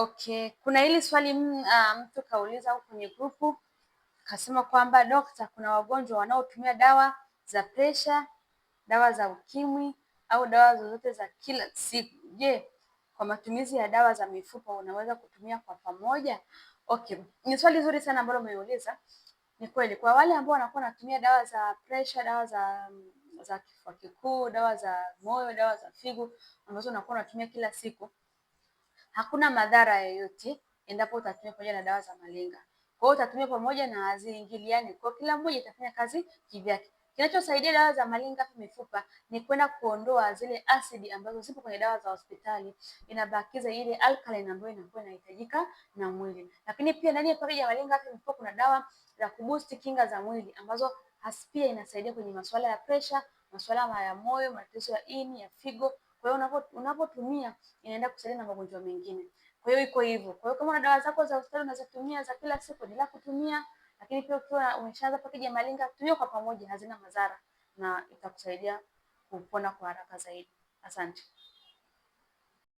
Okay, kuna hili swali mtu kauliza huko kwenye grupu kasema kwamba dokta, kuna wagonjwa wanaotumia dawa za presha, dawa za ukimwi au dawa zozote za kila siku. Je, kwa matumizi ya dawa za mifupa unaweza kutumia kwa pamoja? Okay, ni swali zuri sana ambalo umeuliza. Ni kweli kwa wale ambao wanakuwa wanatumia dawa za presha, dawa za kifua kikuu, dawa za moyo, dawa za figo ambazo unakuwa unatumia kila siku, hakuna madhara yoyote endapo utatumia pamoja na dawa za malenga. Kwa hiyo utatumia pamoja na haziingiliani, kwa kila mmoja itafanya kazi kivyake. Kinachosaidia dawa za malenga mifupa ni kwenda kuondoa zile asidi ambazo zipo kwenye dawa za hospitali, inabakiza ile alkaline ambayo inakuwa inahitajika na mwili. Lakini pia ndani ya pakeji ya malenga mifupa kuna dawa za kuboost kinga za mwili ambazo pia inasaidia kwenye masuala ya pressure, masuala ya moyo, matatizo ya ini, ya figo. Kwa hiyo unapotumia inaenda kusaidia na magonjwa mengine. Kwa hiyo iko hivyo. Kwa hiyo kama una dawa zako za hospitali unazotumia za kila siku, endelea kutumia, lakini pia ukiwa umeshaanza pakeji ya Malenga tumia kwa pamoja, hazina madhara na itakusaidia kupona kwa haraka zaidi. Asante.